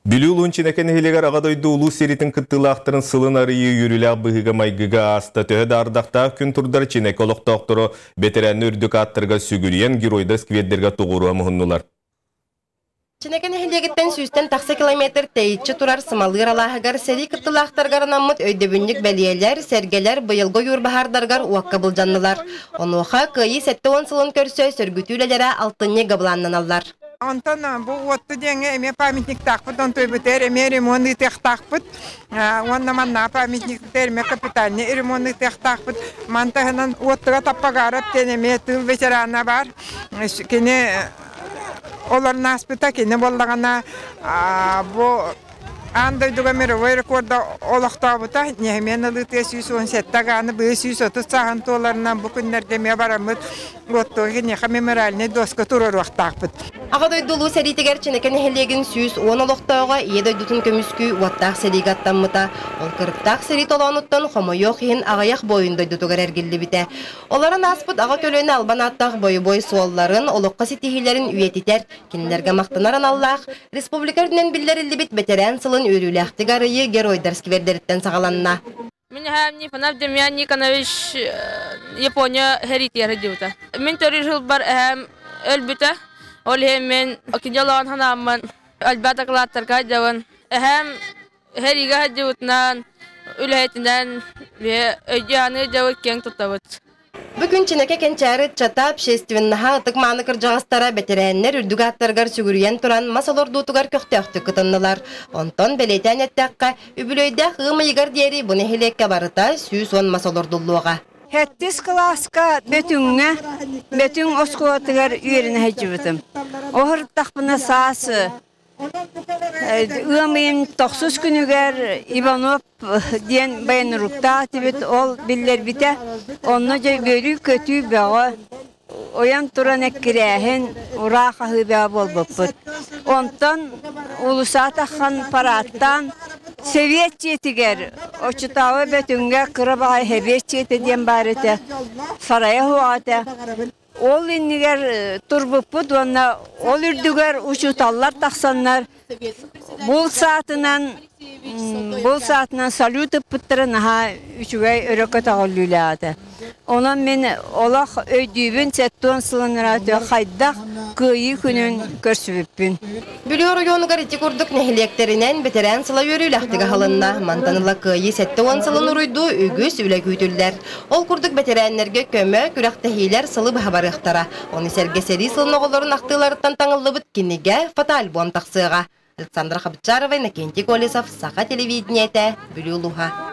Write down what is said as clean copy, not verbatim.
Бүлүү улуун Чинэкэ нэһилиэгэр Аҕа дойду улуу сэриитин кыттыылаахтарын сылын арыйыы үөрүүлээх быһыыга-майгыга ааста. Төһө да ардахтаах күн турдар Чинэкэ олохтоохторо бэтэрээннэр үрдүк ааттарыгар сүгүрүйэн геройдар сквердэргэ тоҕуоруһа муһуннулар. Чинэкэ нэһилиэгиттэн сүүстэн тахса километр тэйиччи турар Сымалыыр алааһыгар сэрии кыттыылаахтарыгар анаммыт өйдөбүнньүк бэлиэлэр, сэргэлэр быйылгы ойуур баһаардарыгар уокка былдьаннылар. Онуоха Кыайыы 70 сылын көрсө сөргүтүү үлэлэрэ алтынньыга былааннаналлар. Онтон бу Уотту диэҥҥэ эмиэ памятниктаахпыт, онтуйбутугар эмиэ ремонт ыытыахтаахпыт. Уонна манна памятниктар эмиэ капитальный ремонт ыытыахтаахпыт. Маны таһынан Уоттуга Таппагаров диэн эмиэ тыыл ветерана баар. Кини олорон ааспыта, кини буоллаҕына бу аан дойдуга мировой рекорда олохтообута. Ньэһимиэн ылыытыгар 117 агааны быйыл 130 сааһын туоларынан бу күннэргэ эмиэ бараммыт Уоттуга киниэхэ мемориальнай доска туруоруохтаахпыт. Аҕа дойду Улуу сэриитигэр Чинэкэ нэһилиэгин 110 олохтооҕо Ийэ дойдутун көмүскүү уоттаах сэриигэ аттаммыта. Ол кырыктаах сэрии толоонуттан хомойуох иһин аҕыйах буойун дойдутугар эргиллибитэ. Олорон ааспыт аҕа көлүөнэ албан ааттаах бойобуой суолларын, олоххо ситиһиилэрин үйэтитэр, кинилэргэ махтанар аналлаах республика үрдүнэн биллэриллибит бэтэрээн сылын үөрүүлээхтик арыйыы Геройдар сквердэриттэн саҕаланна. Мин эһээм Нифонов Демьян Никонович Япония сэриитигэр сылдьыбыта. Мин төрүүр сылбар эһээм өлбүтэ. Ол иһин мин кини олоҕун санааммын элбэх дакылааттарга сылдьабын. Эһээм сэриигэ сылдьыбытынан, үлэһитинэн өйдүү-саныы дьабыт киэҥ туттабыт. Бу күн Чинэкэ кэнчээри ыччата, общественноһа, ытык-мааны кырдьаҕастара, бэтэрээннэр үрдүк ааттарыгар сүгүрүйэн туран мас олордуутугар көхтөөхтүк кытыннылар. Онтон бэлиэтээн эттэххэ, үбүлүөйдээх ыам ыйыгар диэри бу нэһилиэккэ барыта 110 мас олордуллуоҕа. Сэттис кылааска Бөтүҥҥэ, Бөтүҥ оскуолатыгар үөрэнэ сылдьыбытым. Оһырыттахпына саас Ыам ыйын тохсус күнүгэр Иванов диэн военруктаах этибит, ол биллэрбитэ. Онно дьэ үөрүү-көтүү бөҕө, ойон туран эккирээһин, ураа хаһыы бөҕө буолбуппут. Онтон уулуссаҕа таххан параадтаан Сэбиэт дьиэтигэр, оччотооҕу Бөтүҥҥэ кыра баҕайы Сэбиэт дьиэтэ диэн баар этэ, сарайа суох этэ. Ол иннигэр турбуппут уонна ол үрдүгэр учууталлар тахсаннар бул саатынан бул саатынан салют ыппыттара наһаа үчүгэй өрө көтөҕүллүүлээх этэ. Онон мин олох өйдүүбүн сэттион сылын ыраатыа хайдах Кыайыы күнүн көрсүбүппүн. Бүлүү оройуонугар ити курдук нэһилиэктэринэн бэтэрээн сыла үөрүүлээхтик аһылынна. Мантан ыла Кыайыы 70 сылын уруйдуу үгүс үлэ күүтүллэр. Ол курдук бэтэрээннэргэ көмө, күрэхтэһиилэр сылы быһа барыахтара. Ону сэргэ сэрии сылын оҕолорун ахтыыларыттан таҥыллыбыт кинигэ, фотоальбом тахсыаҕа. Александра Хабчарова, Иннокентий Колесов, Саха телевидениетэ, Бүлүү улууһа.